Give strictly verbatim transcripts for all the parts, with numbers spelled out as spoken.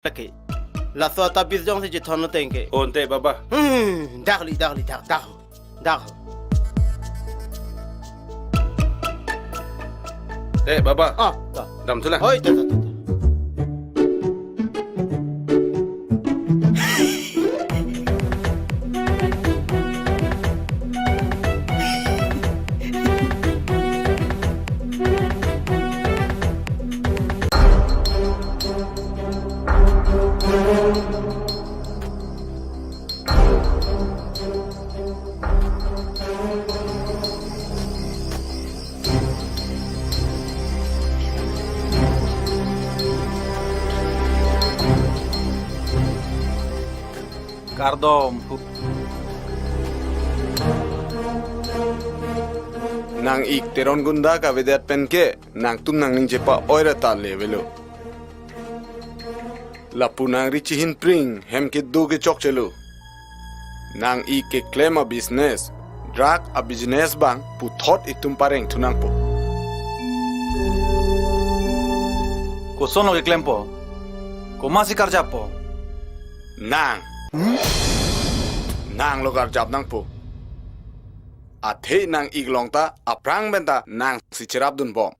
Lake. Laso atabis jongsi chethon lo tengke. Onte, Baba. Hmm, dak li, dak li, dak, dak. Dak. Eh, Baba. Ah, dak. Damthulang. Oi, dak, dak, dak, dak. Kardom. Nang-ik Teron Gunda kavedet penke nangtum nangningje pa oira ta le avelo. Lapu nangri chihin pring hem kedo kechokchelo. Nang-ik keklem a-business, drug a-business abang puthot itum pareng thunangpo. Kosonlo keklempo? Komatsi karjappo? Nang. Hmm? Nanglo karjap nangpo. Athe nang-ik along ta aphrang pen ta nangsi cherapdunbom.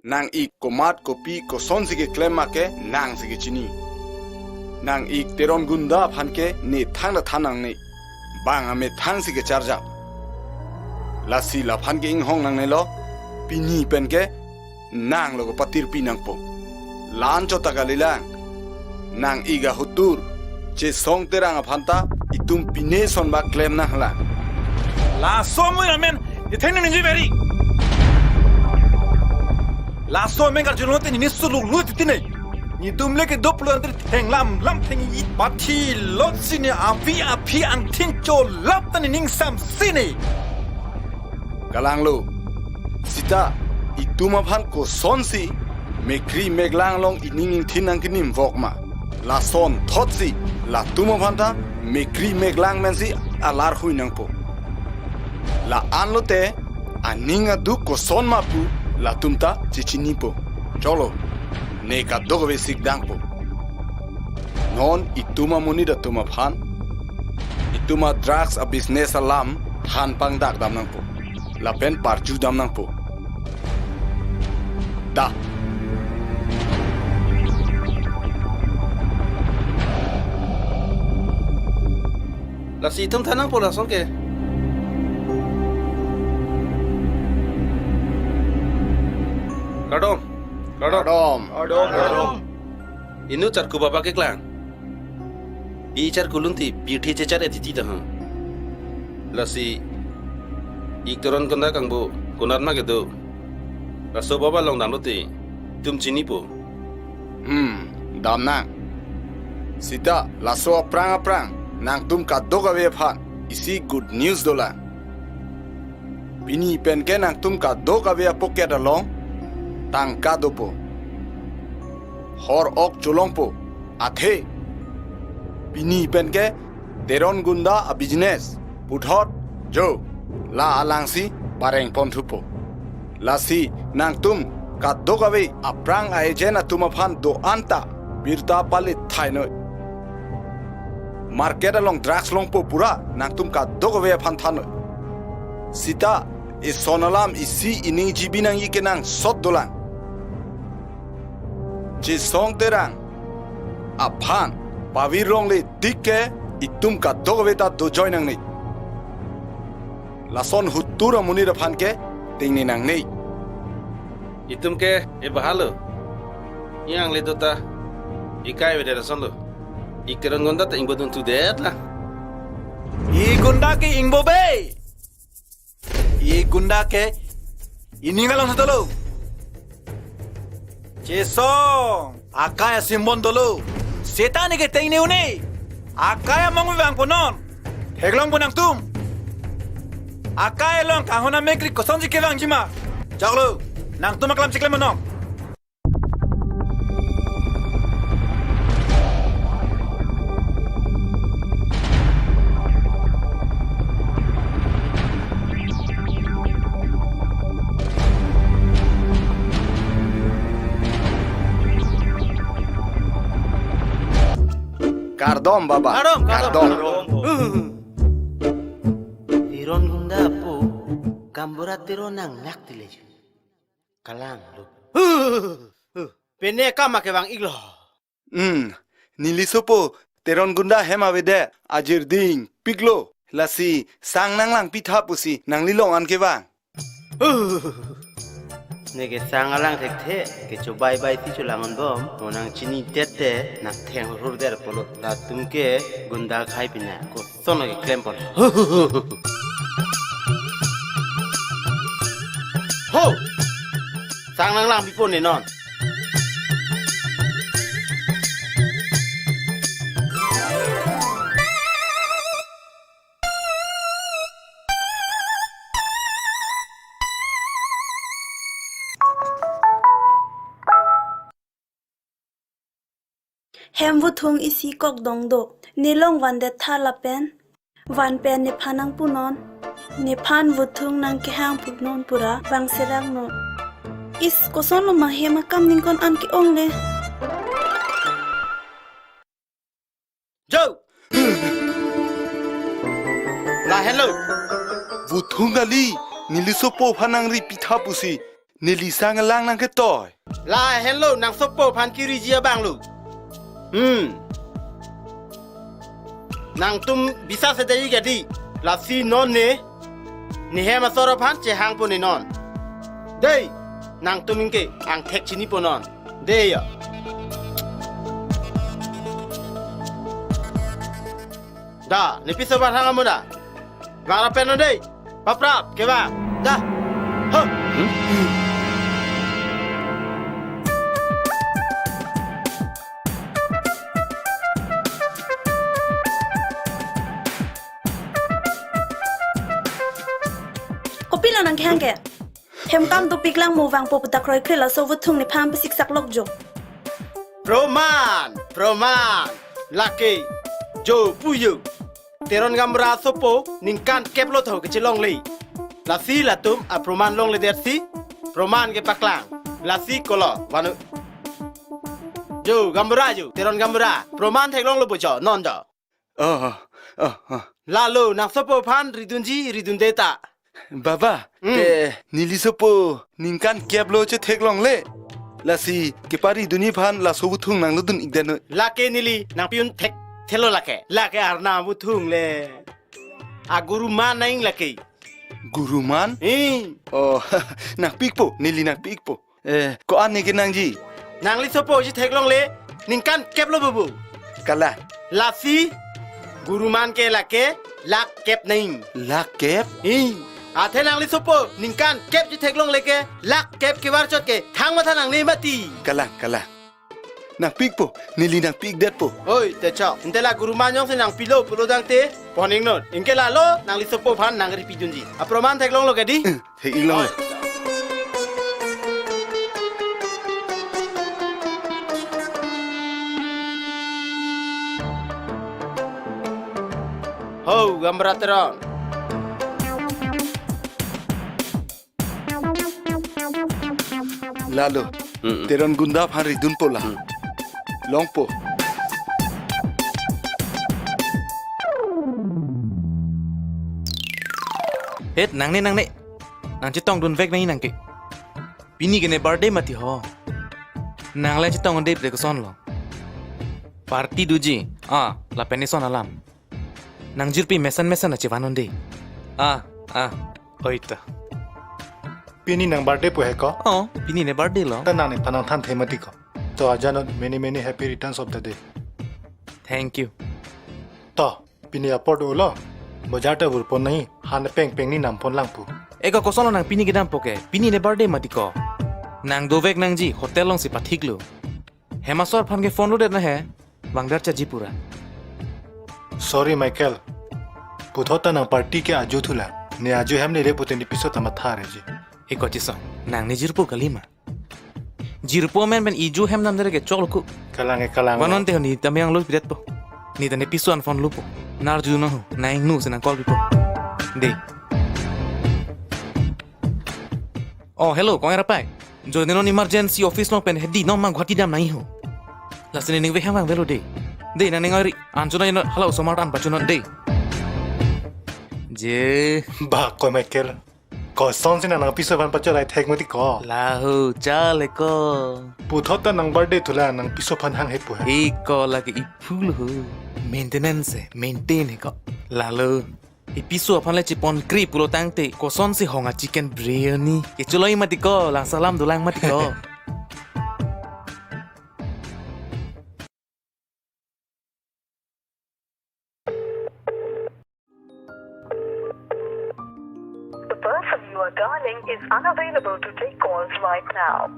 Nang-ik komat kopi kosonsi keklem ma ke nangsi kechini. Nang-ik Teron Gunda aphan ke ne thangta than nangne. Bang amethangsi kecharjap. Lasi laphan ke inghong nangnelo. Pini penke nanglo kepatirpi nangpo. La-an chot ta kalilang. Nang-ik ahutur Chesong Terang aphan ta itum pine son bak klem nanglang. Laso amen, itheng ningje beri. Laso amen karjulo te nini suluk lut titine. Nidum le kedo pulo antir thenglam lam theng-i pathi lot sine avi aphi angthin cholap ta nining sam sine. Kalanglo. Sita, itum aphan kosonsi mekri meklang along ining ingthin nangkenimvok ma? Lasonthotsi latum aphan ta mekri meklang mensi alar hui nangpo. La-an lote aning aduk koson ma pu latum ta chechinipo. Cholo, ne kadokave sikdangpo. Non itum amonit atum aphan itum a-drugs a-business alam than pangdak dam nangpo. Lapen parju dam nangpo. Da. Lasi itum than nangpo lason ke. Kardom. Kardom. Kardom. Kardom. Inut charku baba keklang. I charku lunti pirthe chechar etiti ta ha. Lasi ik Teron Gunda kangbo konat ma kedo. Laso baba along damlote itum chinipo. Hmm, damnang. Sita laso aphrang aphrang nangtum kadokave aphan isi good news dolang. Pini penke nangtum kadokave a-pocket along tangka dopo. Hor ok cholongpo. Athe pini penke Teron Gunda a-business puthot jo la alangsi pareng ponthupo. Lasi nangtum kadokave aphrang a-agent atum aphan do-an ta birta palit thainoi. Market along drugs longpo pura nangtum kadokave aphan thannoi. Sita ison alam isi ining G B nangji kenangsot dolang. Chesong Terang aphan pavir longle tik ke itum kadokave ta dojoi nangne. Lason hutur amonit aphan ke tengne nangne. Itum ke e bahalo. Yang le dota. Ikai vede lason lo. Ik Teron Gunda ta ingbodunthudet la. I Gunda ke ingbobe. I Gunda ke ining along dolo. Chesong, akai asimbon dolo. Seta ne ke tengne un-e. Akai among vangpo non. Theklongpo nangtum. Akai along kanghon amekri kosonsi kevangji ma? Choklo, nangtum aklam chiklemnon. Kardom, Baba. Kardom, kardom, kardom. Kardom. Teron gunda apo, Gaonbura Teron nangnak ti le. Kalang lo. Pine akam ke vang-iklo. Hmm, neli sopo, Teron gunda hem avedet, ajir dingpiklo. Lasi sang nanglangpitha pusi, nangli long an kevang. Neke sang alang thekthe, kecho baibai ti cholangdunbom, mo nangchinidet te, nangtheng hurhur der pulo, latum ke gunda akhai pina, koson keklempon. Ho! Sang nanglangpipo ne non. Hem vuthung isi kokdong do. Ne long vandet tha lapen. Van pen nephan nangpunon. Nephan vuthung nangkehang punon pura vang serang non. Is, kosonlo ma hem akam ningkon an ke-ong le. Jo! Lahenlo. Vuthung kali, neli sopo aphan nangripitha pusi, neli sang alang nangketoi. Lahenlo, nang sopo aphan keriji abang lo. Hmm. Nangtum bisa sedai gadi, lasi non ne, ne hem asor aphan chehangpo ne non. Dei, nangtum ingke angthek chinipo non. Dei ya. Da, ne piso aphan hang amu da. Vang ra pen non dei. Paprap, kevang. Da. Ho. Kopilo nangkehang ke? Hem kam dopiklang mo vangpo pu ta kroikre laso vuthung nephan pesiksak lok jo. Proman, proman. Lake, jo pu jo. Teron Gaonbura asopo ningkan kep lo tho kechelongle. Lasi latum aproman longledet si, proman kepaklang. Lasi kolo, vanu. Jo, Gaonbura jo, Teron Gaonbura. Proman theklonglo bo jo, non jo. Oh, oh, oh. Lalo, nang sopo aphan ridunji, ridunde ta. Baba, hmm, te neli sopo ningkan kep lo chetheklongle. Lasi keparidunji aphan laso vuthung nanglodun-ikdet noi. Lake neli nangpi-un thekthelo lake. Lake arnam vuthung le. A Guruman nang lake. Guruman? Eh. Oh, nangpi-ikpo, neli nangpi-ikpo. Eh, ko-an ne kenangji? Nangli sopo chetheklongle, ningkan kep lo bubu. Kalang. Lasi, Guruman ke lake, lak kep nang. Lak kep? Ih, athe nangli sopo, ningkan kep chetheklongle ke, lak kep kevar chot ke, thang matha nangne mati. Kalang, kalang. Nangpi-ikpo, neli nangpi-ikdetpo. Oi, te chok. Ante la Guruman jongsi nangpilo pulo tangte, pon-iknon. Ingke lalo, nangli sopo aphan nangripidunji. Aproman theklonglo ke dei? Eh, thek-iklo. Ho, Gaonbura Teron. Lalo, mm-mm, Teron gunda aphan ridunpo la. Mm. Longpo. Het, nangne, nangne. Nangchetongdunvek nang nangke. Pini ke ne birthday mati ho. Nanglang chetongdunde pre kosonlo. Party doji. Ah, lapen ison alam. Nangjirpi mesen mesen achevan-unde. Ah, ah. Oi ta. Pini nang birthday pu he ko? Oh, pini ne birthday lo. Ta nang nephan nangthanthe mati ko. To ajanon many many happy returns of the day. Thank you. To, pini apor dolo. Bojar ta vurpon nahi, han peng peng ni nampon lang pu. Eko kosonlo nang pini kedampo ke, pini ne birthday mati ko. Nang dovek nangji, hotel alongsi pathiklo. Hem asor aphan ke phone lodet na he, vangdar chaji pura. Sorry Michael, puthot ta nang party ke ajo thulang, ne ajo hem ne le pute ne piso ta matha reji. Eko chesong, nang ne jirpo kalima. Jirpo amen pen ijo hem damdere ke choklo ku. Kalang e kalang. Vanon te ho ne ta meyang lo pidet po. Ne ta ne piso an phone lopo. Nar ju na ho, nang ingnu si nang call pipo. Dei. Oh, hello, kong era pai. Jo ne non emergency office along pen hedi non mang Guwahati dam nangji ho. Lasi ne ningve hem vangvelo dei. Dei, nang ning oi ri. An chunoi non, hala osomar an pachunoi dei. Je. Ba, ko Michael. Kosonsi nang nangpiso aphan pachulai thek mati ko. Laho, chale ko. Puthot ta nang birthday thulang nangpiso aphan hanghe pu he. E ko lake iphu lo ho. Maintenance he, maintain he ko. Lalo. Ipiso aphan le chipon kri pulo tangte, kosonsi hong a chicken biryani. Kechuloi mati ko, lang salam dolang mati ko. The person you are dialing is unavailable to take calls right now.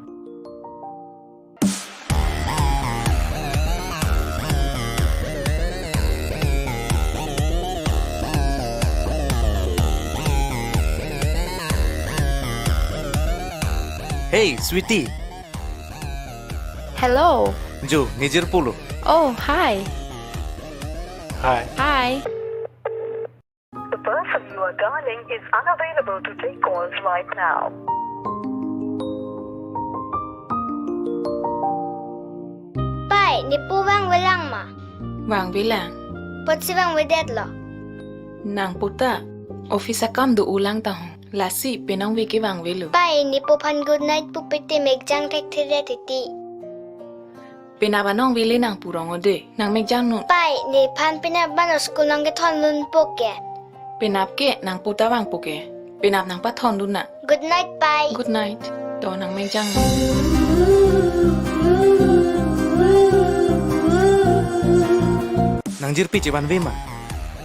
Hey, sweetie. Hello. Jo, nejir pulo. Oh, hi. Hi. Hi. The person you are dialing is unavailable to take calls right now. Pai, ne po vangvelang ma? Vangvelang. Kotsi vangvedetlo? Nangpo ta office akam do-olang ta ho. Lasi penang veke vangvelo. Pai, ne po aphan good night pupe te mekjang thekthedet titi. Penap anong vele nang purong ode, nang mekjang non. Pai, nephan penap abang school nangkethondunpo ke. Penap ke nangpo ta vangpo ke. Penap nangpathondun nang. Good night, Pai. Good night. To nang mekjang non. Nangjirpi chevanve ma?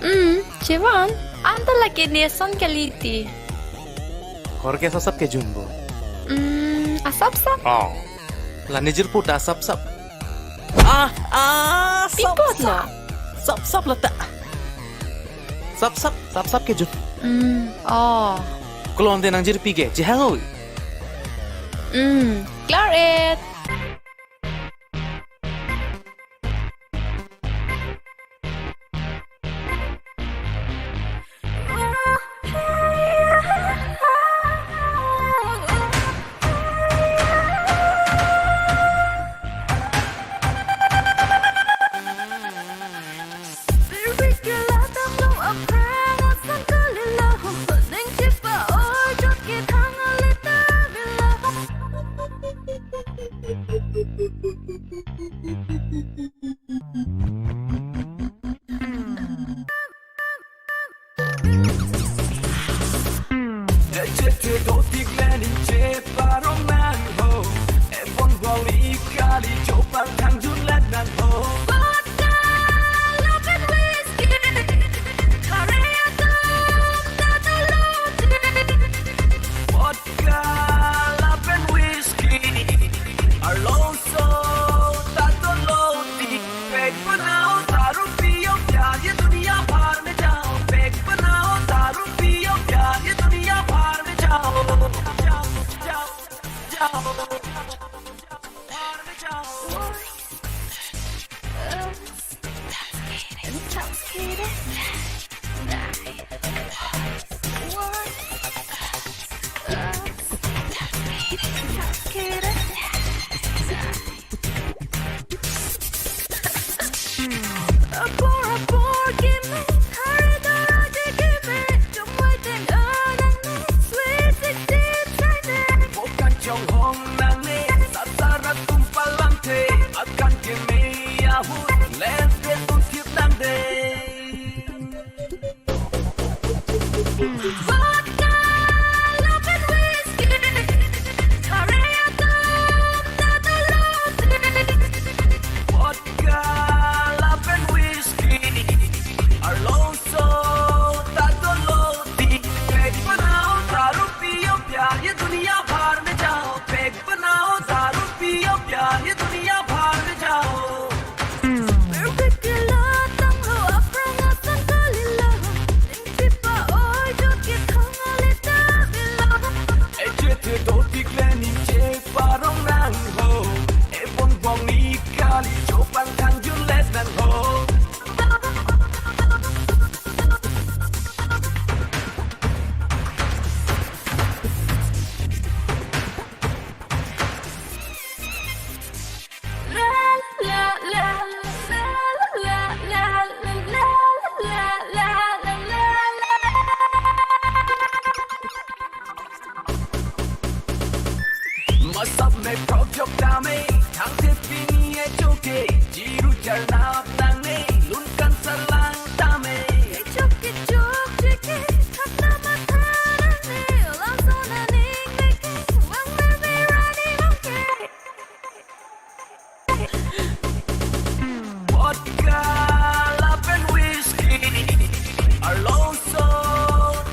Hmm, chevan. Anta lake neson kalite. Korke sapsap kejunpo. Hmm, asapsap. Oh. La nejirpo ta sapsap. Ah, ah, sap, pipot lo. Sap, sap, sap lo ta. Sap, sap, sap, sap kejun. Hmm, oh. Klonte nangjirpi ke, chehang oi. Hmm, klar et. Vodka, lapen whisky, arloso ta dolo tik. Pek banao, daru piyo, pyar ye duniya bhar mein jao. Pek banao, daru piyo, pyar ye duniya bhar mein jao. Jao, jao, jao, bhar mein jao. Karnap nangne, lun kangsarlang tame. Kichok kichok chiki, thakna matha nangne, laso naning meke, wang merme rani mangke. Vodka lapen whisky, arloso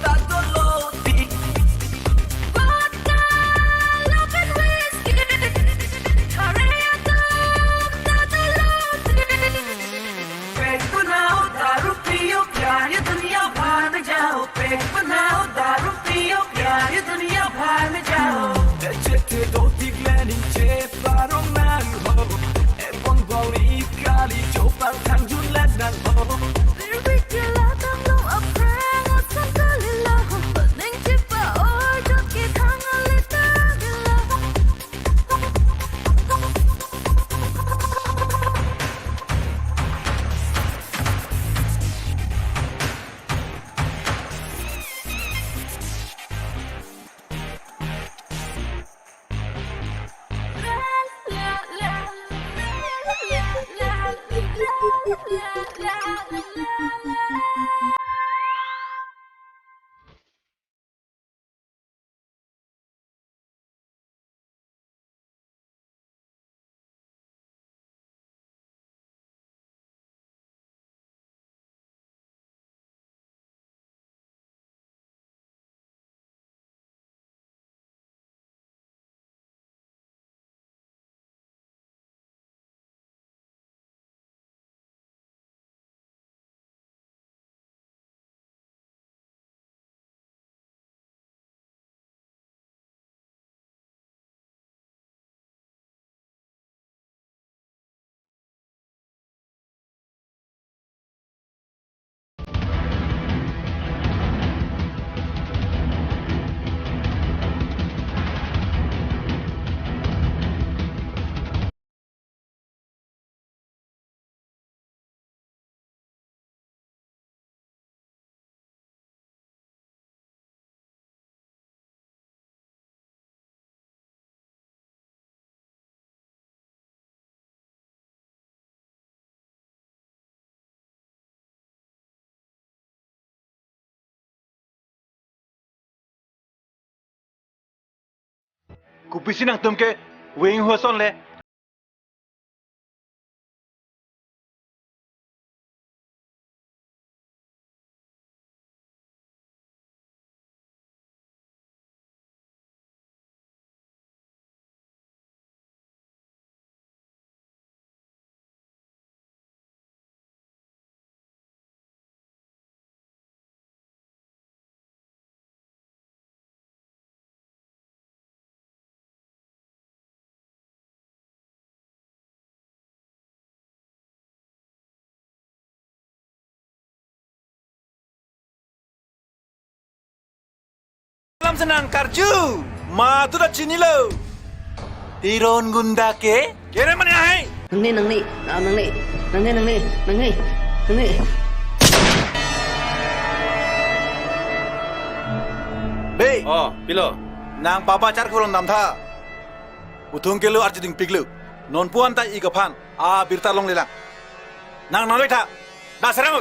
ta dolo ti. Vodka lapen whisky, are atum ta dolo ti. Pek banao, daru piyo, pyar ye duniya bhar mein jao. Pek banao, daru piyo, pyar ye duniya bhar mein jao. Echete dotik lening che parong nang ho. Ebong boli kali chopar thangjun let nang ho. Birbit ke latang lo aprang osan kali la ho. Ning chipa or jot ke thang alit tagila. Kopisi nangtum ke weng hoson le. Alam senang karju, matu ta chinilo. Tiron gunda ke? Kere mane ahai? Nangne, nangne, ah, nangne, nangne, nangne, nangne, nangne. Be. Oh, pilo. Nang papa char kurong damtha. Uthung kelo archiding piklo. Non puan ta ik aphan. Ah, birta longlelang. Nang nang tha. Da serang.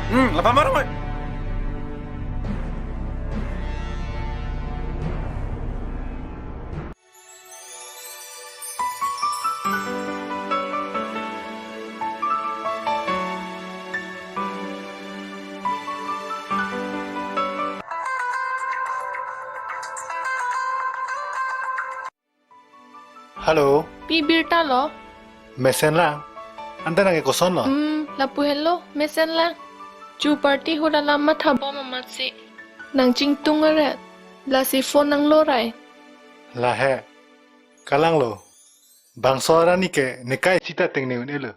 Hmm, lapang marong. Hello. Pi birta lo? Mesen lang. Ante nang koson lo? Hmm, lapu helo, mesen lang. Chu party hula lama thabo mamatsi. Nang chingtung aret. Lasi phone nang lorai. Lahai. Kalang lo. Bangso arni ke nekai sita tengne un-elo.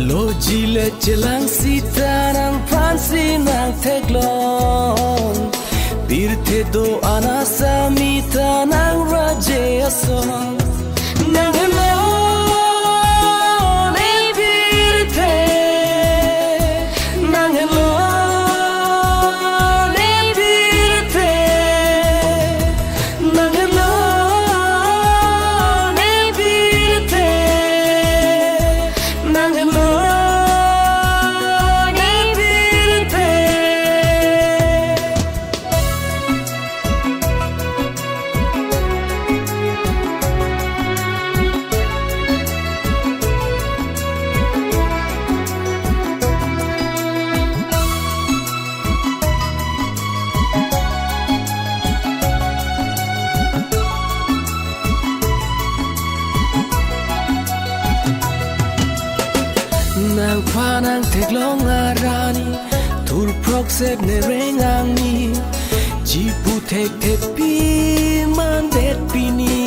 Lo jile chelang sita nangphansi nangtheklong. Pirthe do-an asami ta nangraje ason. Nanghenlo ne pirthe, nanghenlo ne pirthe, nanghenlo ne pirthe, nanghenlo ne pirthe. Nangphan nangtheklong arni, thurphrok sep ne reng angni, chipu thekthepi mandet pini.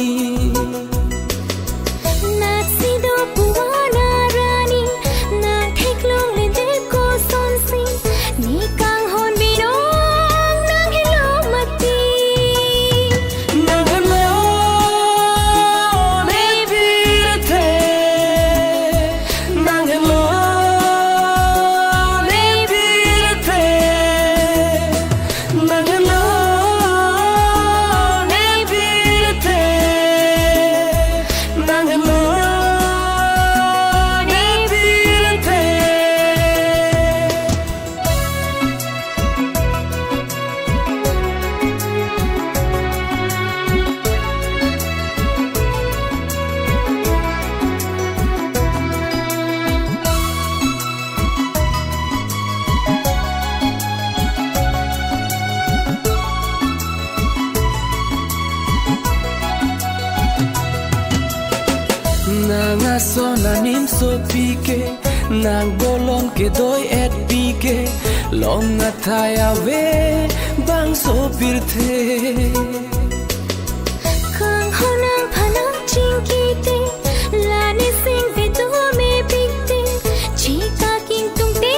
Natsi do puan arni, nangtheklongledet kosonsi, ne kanghon binong nanghenlo mati. Nanghenlo ne pirthe, nanghenlo ne pirthe, nanghenlo ne pirthe, nanghenlo ne pirthe. Nang ason anim sopi ke, nang bolon ke doi-et pi ke, long athai ave bangso pirthe. Kanghon nangphan nangchingki te, la ne singve do mepik te, chikak ingtung te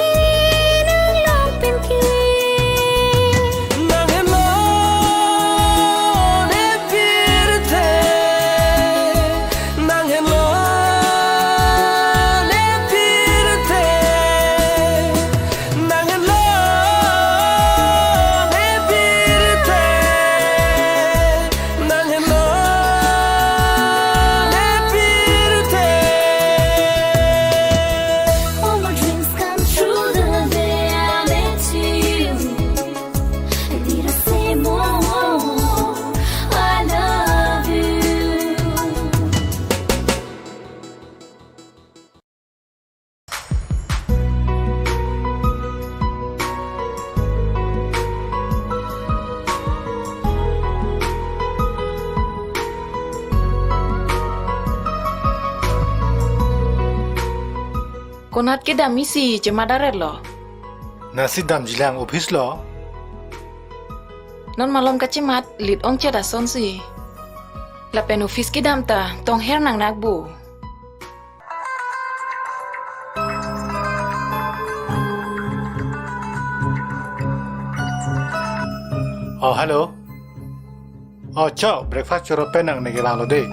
nang long pen ke. Nanghenlo ne pirthe, nanghenlo ne pirthe, nanghenlo ne pirthe, nanghenlo ne pirthe. All my dreams come true the day I met you. Did I say more? I love you. Konat kedam isi chemat aret lo? Nasi damjilang office lo. Non malom kachemat lit ongchet asonsi. Lapen office kedam ta tongher nang nakbo. Oh, hello. Oh, chok, breakfast choro pen nang neke vanglo de.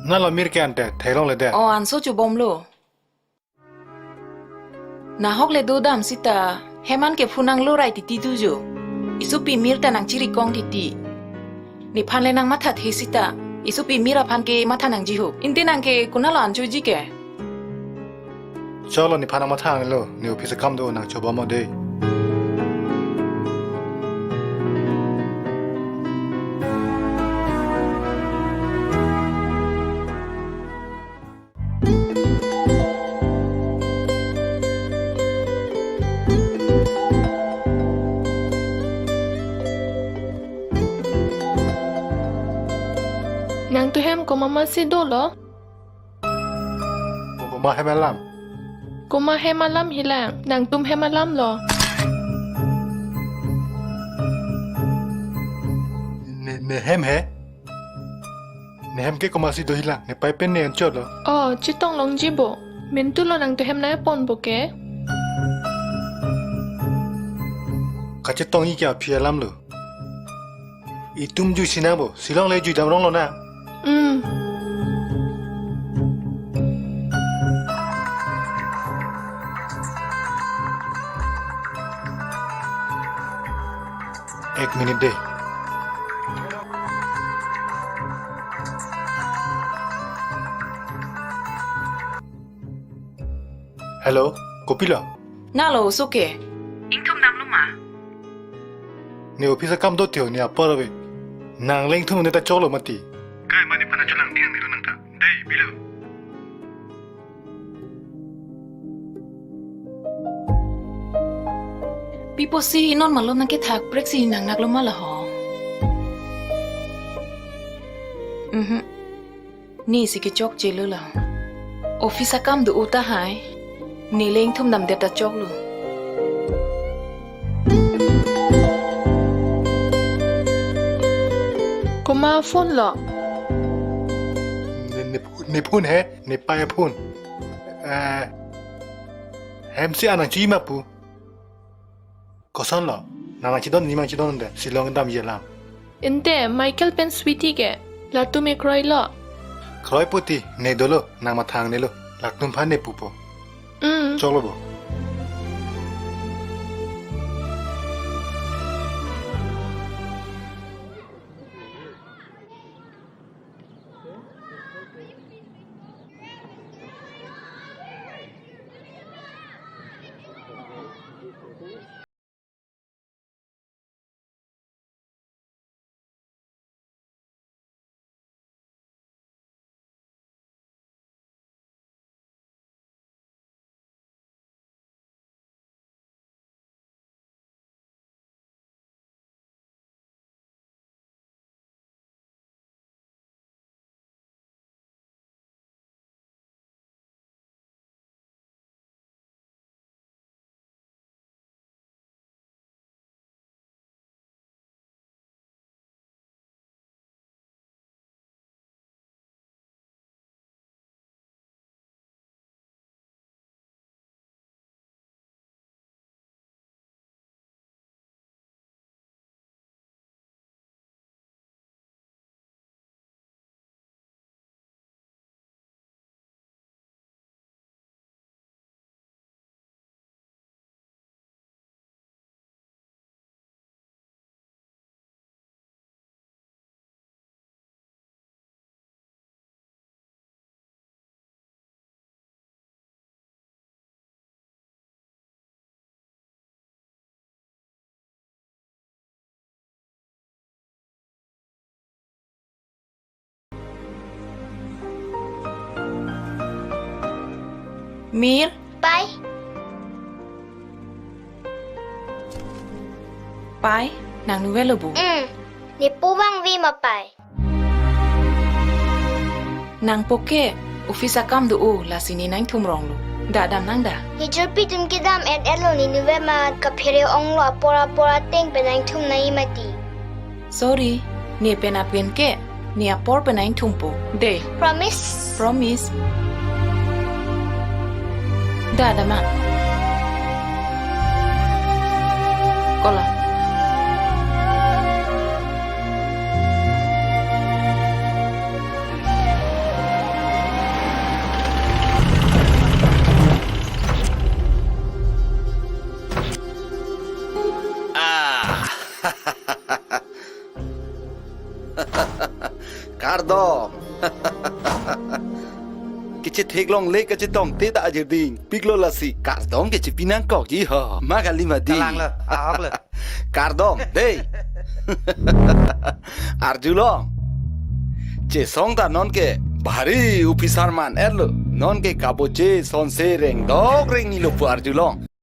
Nalo mir ke ante, theklongledet. Oh, anso chobomlo. Nahok le do dam sita, hem an ke phunang lo rai titi tu jo. Isopi mir ta nangchirikong titi. Nephan le nangmathathe sita, isopi mir aphan ke matha nangji ho. Ante nang ke konatlo an choji ke? Cholo nephan nangmatha lo, ne office akam do nang chobom de. Nangtum hem komat ma si dolo? Komat hem alam? Komat hem alam hilang, nangtum hem alam lo. Ne, ne hem he? Ne hem ke komatsi dohilang, ne pai pen ne anchot lo. Oh, chetong longji bo. Mentu lo nangtum hem nangponpo ke. Kachetongji ke aphi alam lo. Itum juisi nang bo, Shillong le jui dam rong lo na. Hmm. Ek minute de. Hello, kopilo? Nalo, oso ke? Ingthum damlo ma? Ne office akam do theo, ne apor ave. Nang le ingthum ne ta choklo mati. Kai ma nephan acholang ding nilo nang ta. Dei, bilo. Pi apotsi non malom nangkethak prek si nang naklo ma laho. Mhm. Ne si kechokche lo la. Office akam do-o tahai. Ne le ingthum damdet ta choklo. Komat phone lo? Ne, ne, ne phone he, ne pai phone. Eh, hem si anang chima pu. Koson lo? Nang nangchedon, ne nangchedon de, Shillong damji alam. Ante, Michael pen Sweetie ke, latum ke kroi lo? Kroi puti, ne dolo, nang mathang ne lo, latum aphan ne pupo. Mm. Choklo bo. Mir? Pai. Pai, nang nu avelo bo? Mm. Nepo vangve ma pai? Nangpo ke, office akam do-o, lasi ne nangthum ronglo. Da dam nang da. Ne jirpi atum kedam et-et lo, ne nu ave ma kaphere onglo, apor apor ateng pen nangthum nangji mati. Sorry, ne pen apin ke, ne apor pen nangthumpo. De. Promise? Promise. Da, da ma. Kola. Ah. Kardom. Kachetheklongle kachetongte ta ajirding piklo lasi kardom kachepi nangkokji ho. Ma kali ma di. Kalang lo, ahok lo. Kardom, dei. Arjulong. Chesong ta non ke bhari officer man et lo. Non ke kaboche sonse rengdok rengni lo pu arjulong.